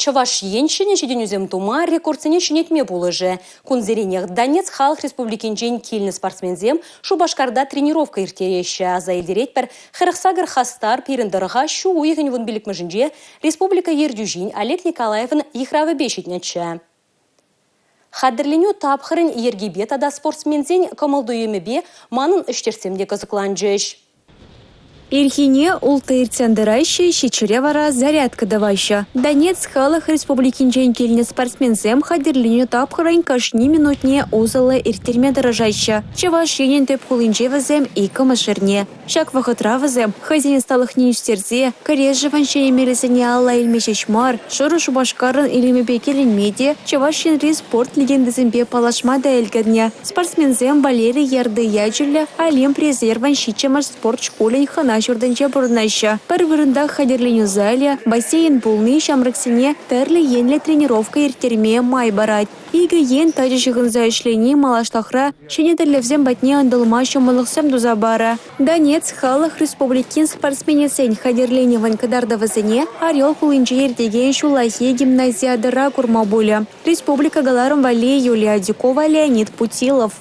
Чӑваш Ен ҫӗнӗ ҫитӗнӳсем тума, рекордсене ҫӗнетме пулӑшӗ. Кунсеренех Донецк Халӑх Республикинчен килнӗ спортсменсем Шупашкарта тренировка ирттереҫҫӗ. Аса илтеретпӗр, 48 хастар пирӗн тӑрӑха ҫу уйӑхӗн 15-мӗшӗнче республика ертӳҫин Олег Николаевӑн йыхравӗпе ҫитнӗччӗ. Хатӗрленӳ тапхӑрӗн йӗркипе тата спортсменсен кӑмӑл-туйӑмӗпе манӑн ӗҫтешсем те кӑсӑкланчӗҫ. Ирхине улттӑ иртсен тӑраҫҫӗ, ҫиччӗре вара зарядка тӑваҫҫӗ. Донецк Халӑх Республикинчен килнӗ спортсменсем хатӗрленӳ тапхӑрӗн кашни минутне усӑллӑ ирттерме тӑрӑшаҫҫӗ. Чӑваш Енӗн тӗп хулинче вӗсем иккӗмӗш эрне. Ҫак вӑхӑтра вӗсем хӑйсен ӑсталӑхне ӳстерсе кӗрешӗвӗн ҫӗнӗ мелӗсене алла илме ҫеҫ мар, шурӑ Шупашкарӑн илемӗпе киленме те, Чӑваш Енри спорт легендисемпе паллашма та ӗлкӗрнӗ. Спортсменсем Валерий Ярды ячӗллӗ Олимп резервӗн ҫиччӗмӗш спорт шкулӗн хӑна ҫуртӗнче пурӑнаҫҫӗ. Пӗр вырӑнтах хатӗрленӳ залӗ, бассейн пулни ҫамрӑксене тӗрлӗ енлӗ тренировка ирттерме май парать. Икӗ ен тачӑ ҫыхӑнса ӗҫлени малашлӑхра ҫӗнӗ тӗллевсем патне ӑнтӑлма ҫӑмӑллӑхсем туса парӗ. Донецк Халӑх Республикин спортсменӗсен хатӗрленӗвӗн кӑтартӑвӗсене Орел хулинче иртекен ҫуллахи гимназиадӑра курма пулӗ. Республика кӑларӑм валли Юлия Адюкова, Леонид Путилов.